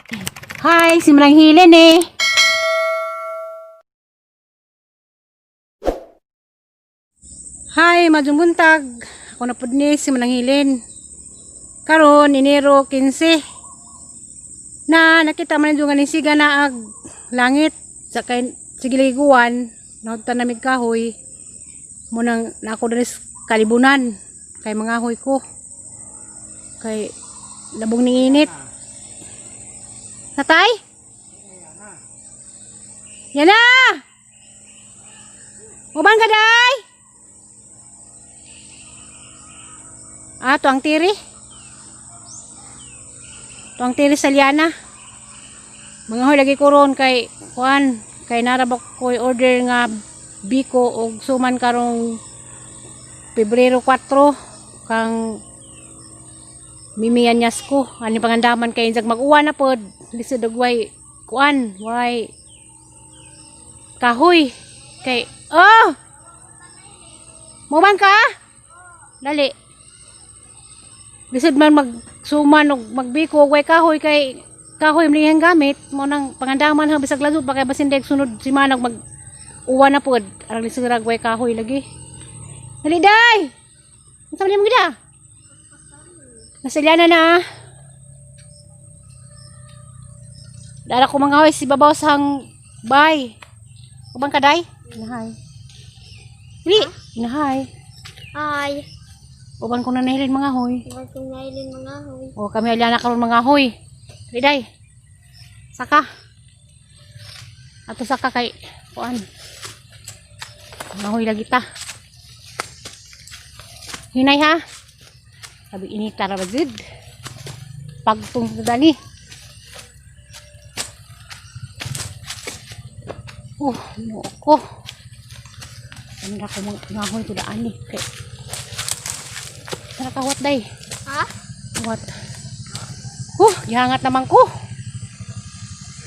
Hi, si Manang Hilen eh. Hi, maayong buntag. Ako na pud ni si Manang Hilen. Karon Enero 15. Na nakita man ninyo nga nisiga na ag langit sa kay sige liguan nahugtan namig kahoy munang na ako diri sa kalibunan kay mga hoy ko kay labong ning init. Natay? Yan na! Uban ka, day! Ah, tuang tiri. Tuang tiri sa liana. Mga hoy, lagi ko ron kay Juan, kay narabak ko'y order nga biko og suman karong Pebrero 4 kang mimiyanyas ko. Ani pangandaman kay insag mag-uwan na pod. Lisod og way kuan, way kahoy. Kay oh! Muban ka? Dali. Lisod man magsuman og magbiko og way kahoy kay kahoy man iyang gamit mo nang pangandaman ha bisag lasod pa kay basin deg sunod semana og mag uwan na pod arang lisod ra way kahoy lagi. Dali day. Unsa man imong gida? Nasiliana na ah. Dara ko mga hoy si babaw sa hang bay. Ubang kaday? Inahay. Dili, inahay. Hi. Uban ko na nahilin mga hoy. Huwag kong nailin mga hoy. O kami alana karon mga hoy. Dili day. Saka. Ato saka kay kuan. Mga hoy lagi ta. Hinay ha. Sabi inita ra ba jud. Pagtung sa dani. No ko. Ano na ko mga hoy to daan ni. Kay Tara kawat day. Ha? What? Gihangat naman ko.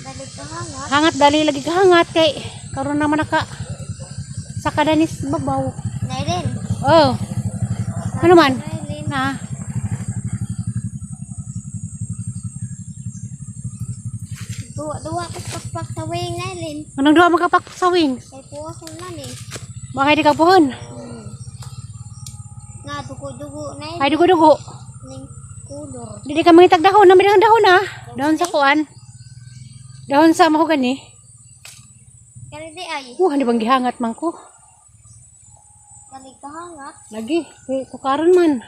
Balik ka hangat. Hangat dali lagi ka hangat kay karon naman naka sa kadanis babaw. Nailin. Oh. Ano man? Nailin. Na. Duwa-duwa ko pakpak sa wing nailin. Anong duha makapak sa wings? Kay puwasan man eh. Bakit di ka puhon? Nga, dugo-dugo nailin. Ay dugo-dugo. Ning kulor. Dili ka mangitag dahon, nami dahon dahon ah. Dahon sa kuan. Dahon sa mahogani. Kaya di ay. Hindi bang gihangat man ko? Balik ka hangat. Lagi, kay tukaron man.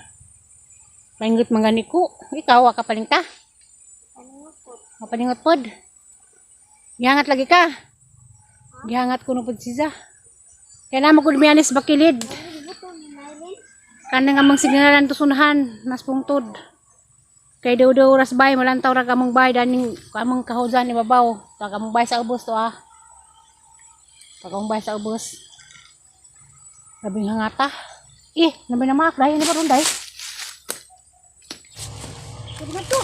Paingot man gani ko. Ikaw, wa ka palingta. Ano nga po? Mapalingot pod. Gihangat lagi ka. Gihangat ko no pod siya. Kaya na magud mianis bakilid. Ano buto ni nailin? Kanang amang signalan tusunahan, mas pungtod. Kay daw daw ras bay, malantaw ra kamong bay daning among kahozan ni babaw. Pag among bay sa ubos to ah. Pag among bay sa ubos. Labing hangata. Eh, nabi na maak dai, ano ba ron dai? Pwede ba to?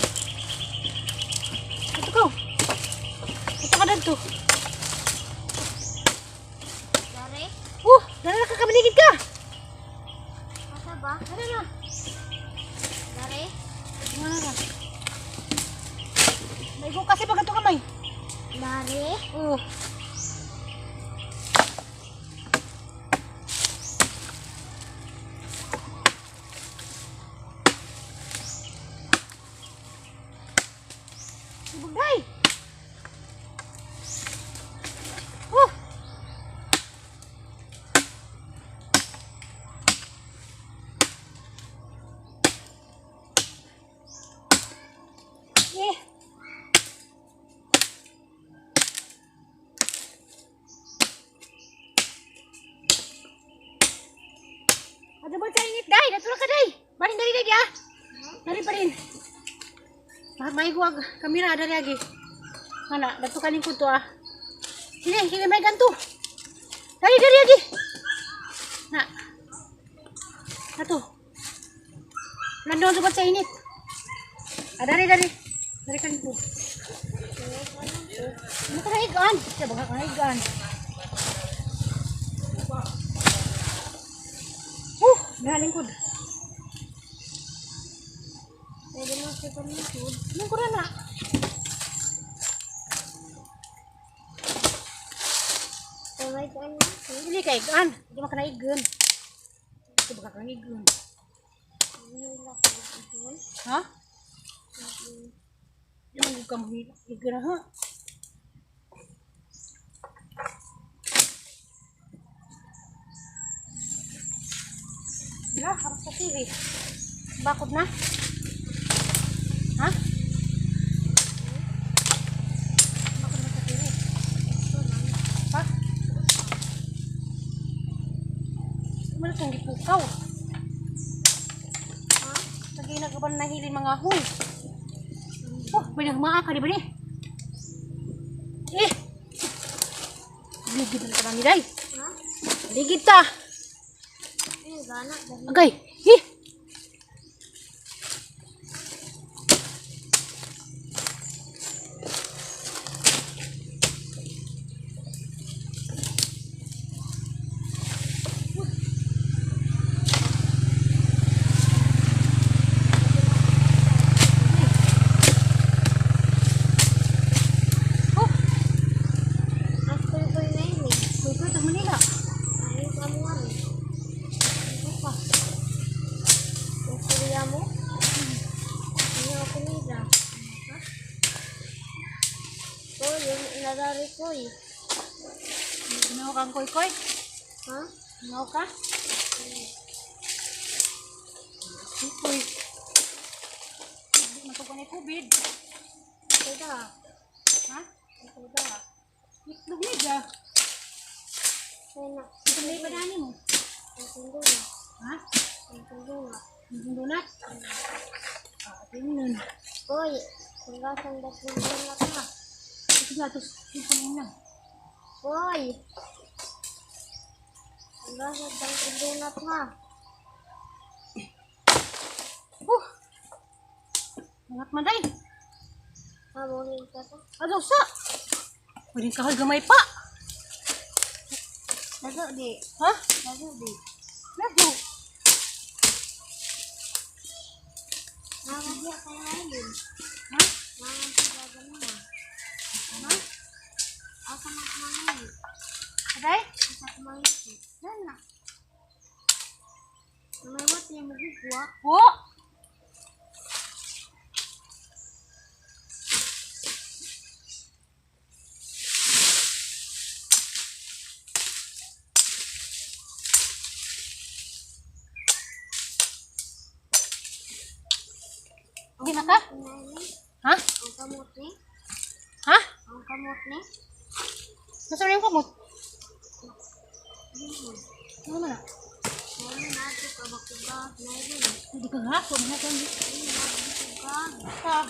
Ito ko. Ito ka dito. Dare? Dala na ka kabaligid ka. Asa ba? Dala na. Dare? Ano na? Maigo kasi pag ito kamay. Dare? Oh. Ibugay. Oh. Eh. Ano ba sa init, day? Natura ka, day. Barin, dali, day, ah. Dali pa rin. Maiguag kamera, dali, agi. Wala, dato ka lingkod to, ah. Sige, sige, may ganto. Dali, dali, agi. Na. Nato. Nandun sa sa init. Ah, dali, dali. Dali ka lingkod. Ano ka nahigaan? Siya, baka ka nahigaan. Nalingkod. Pwede mo sa pamingkod. Lingkod na na. Naigaan. Di man ka naigan. Ito baka kang igan. Ha? Di man ka igan ha? Wala, harap sa TV. Bakod na? Ha? Bakod na sa TV. Pa? Ano itong gipukaw? Ha? Lagi nagaban nahilin mga huy. Oh, may nagmaa ka, di ba ni? Eh! Ligid na ka ni Day. Ha? Ligid ta! Ay, gana. Agay! Eh! Oh, As kuy-kuy na yun eh. kuy-kuy ta Manila. Ay, kamuan eh. Ito pa. Yung kuya mo? Ano ako nila? Ha? Oh, yung inadari ko eh. Ginawa kang kuy-kuy. Ha? Ginawa ka? Kuy-kuy. Hindi man to ni COVID. Ito da. Ha? Ito da. Itlog ni ja. Kaya na. Ito may padani mo. Ang sundo na. Ha? Ang sundo na. Yung donut? Ah, tingnan. Oy, hanggang dat sundo na ka. Ito nga, ito. Yung pangina. Oy! Hanggang sa sundo na ka. Oh! Angat man day. Habulin ka to. Agaw sa! Pwedeng kahoy gamay pa. Lago di. Ha? Lago di. Lago. Nakakadya ka na yun. Ha? Nakakadya mo na. Ha? Asa man kumain? Aday? Asa kumain? Yan na. May wat niya magugwa. Oh! Hindi na ka? Ha? Ang kamot ni? Ha? Ang kamot ni? Nasa na yung kamot? Ano man na? Ngayon na ito kabakubag. Ngayon. Hindi ka nga. Huwag na kang Kabakubag. tag.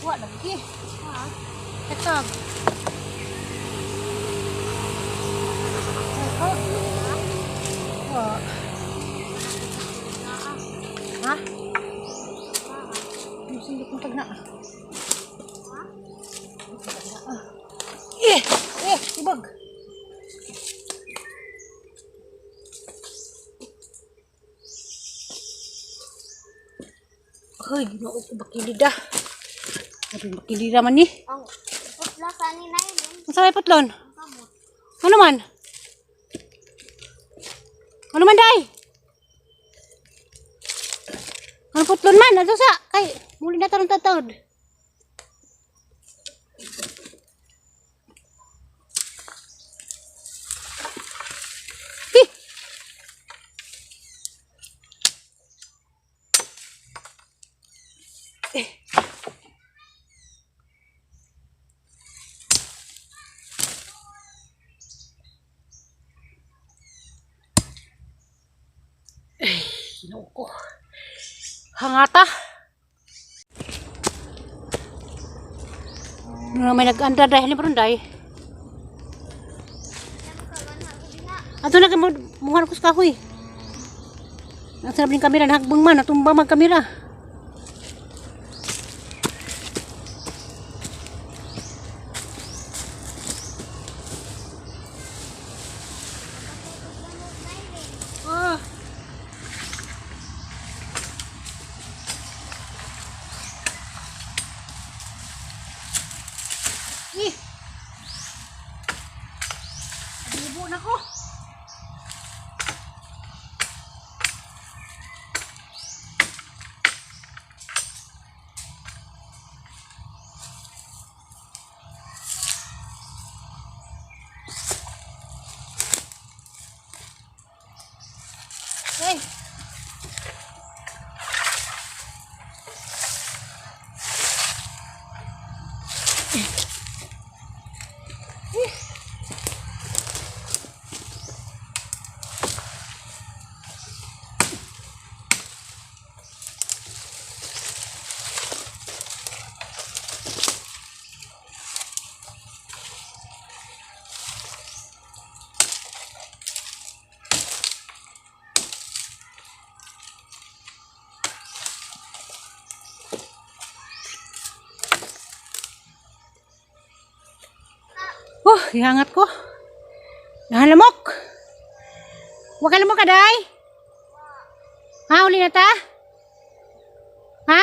Wa lagi. Etag. Ito. Wa. Ha? Ang sindot ng tagna. Eh! Eh! Ibag! Ay, ginoo ko bakilida. Sabi bakilida man ni. Ang putla sa ni na yun. Ang sabay putlon. Ang kamot. Ano man? Ano man, day? Ano putlon man? Ano sa? Kay, muli na tarong tatawd. Hi! Eh. Ginoo ko. Hangata. Ano may nag-anda dahil ni Barunday. Ato na kay muha ko sa kahoy. Ang sarap ng kamera, nahagbang man, natumba mag kamera. Oh. Gihangat ko. Nahalamok. Wa ka lamok ka, day? Ha, uli na ta? Ha?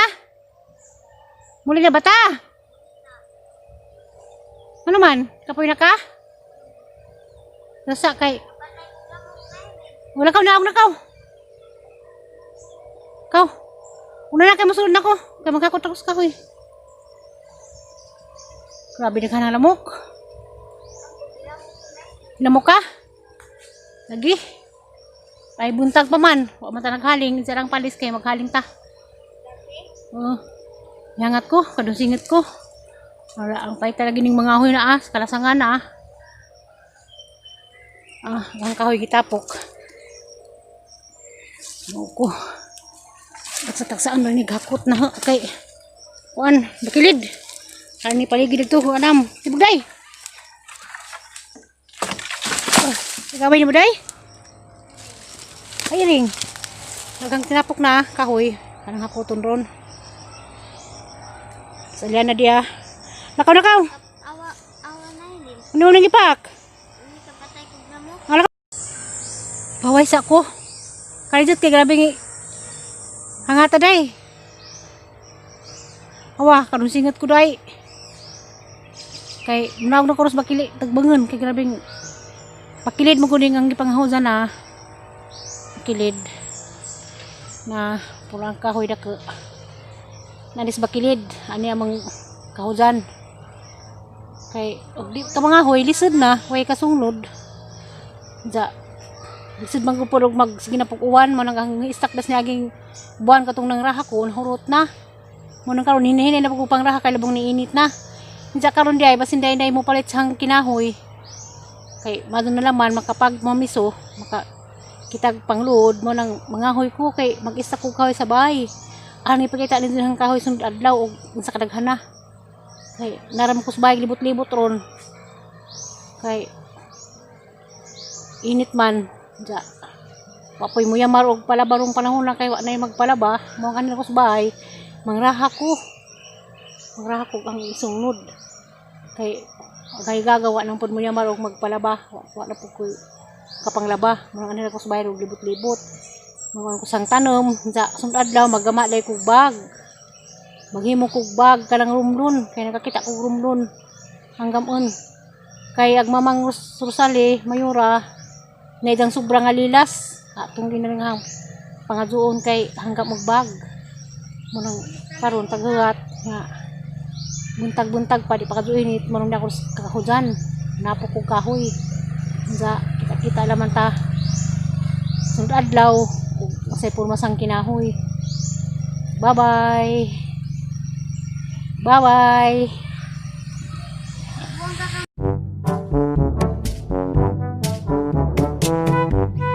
Muli na ba ta? Ano man? Kapoy na ka? Nasa kay... Wala ka, naog na kaw. Kaw. Una na kay musulod na ko. Kay magkakot ako sa kahoy. Grabe na ka na lamok. Lamok ka? Lagi. Ay buntag pa man. Wa man ta naghaling. Isa lang palis kay maghaling ta. Oo. Yangat ko, kadusingit ko. Wala ang pay talaga ning mga huy na ah, sa kalasangan na ah. Ah, ang kahoy gitapok. Ano ko. At sa tagsaan lang ni gakot na ha, kay kuan, bakilid. Ani paligid dito, anam. Tibugday. Ah, gawin ni mo day? Ay ring. Nagang tinapok na kahoy. Kanang hakoton ron. Salya na diya. Lakaw nakaw. Awa, awa na yun. Ano nang ipak? Hindi ka patay kog lamok. Baway sa ko. Kalijot kay grabe ngi. Hangata day. Awa, karon singat ko day. Kay munawag na koros bakili tagbangon kay grabe ng pakilid mo kuning ang gipangahozan na. Bakilid na puro ang kahoy dako. Nanis bakilid ani amang kahozan. Kay og di ka mga hoy lisod na, way kasunglod. Ja, lisod man ko pud og mag sige na pug-uwan mo nang ang istak das niaging buwan katong nang raha ko hurot na. Mo nang karon hinihinay na pug pang raha kay labong niinit na. Unsa karon di ay basin day mo palit sa kinahoy. Kay madon na laman makapag mamiso maka kitag pangluod mo nang mangahoy ko kay mag-istak ko kahoy sa bahay. Ani pagkita din ang kahoy sunod adlaw og unsa kadaghana. Kay naram ko sa bahay libot-libot ron. Kay init man ja wapoy mo yamar og palabarong panahon na kay wa nay magpalaba mo ang kanila ko sa bahay mangraha ko ang isunod kay kay gagawa ng pud mo yamar og magpalaba wa, wa na pud koy kapanglaba mo ang kanila ko sa bahay og libot-libot mo ko sang tanom ja sunod adlaw maggama day kog bag maghimo kog bag kanang rumlon kay nakakita kog rumlon hanggang on kay ag mamang Rosale Mayura na idang sobra nga lilas atong ginang pangaduon kay hanggang magbag mo nang karon paghugat nga buntag-buntag pa di pa kaduinit mo nang ako sa kakahujan napo kog kahoy unsa kita-kita laman ta sunod adlaw ug unsay porma sang kinahoy. Bye bye, bye bye. Buwang ka.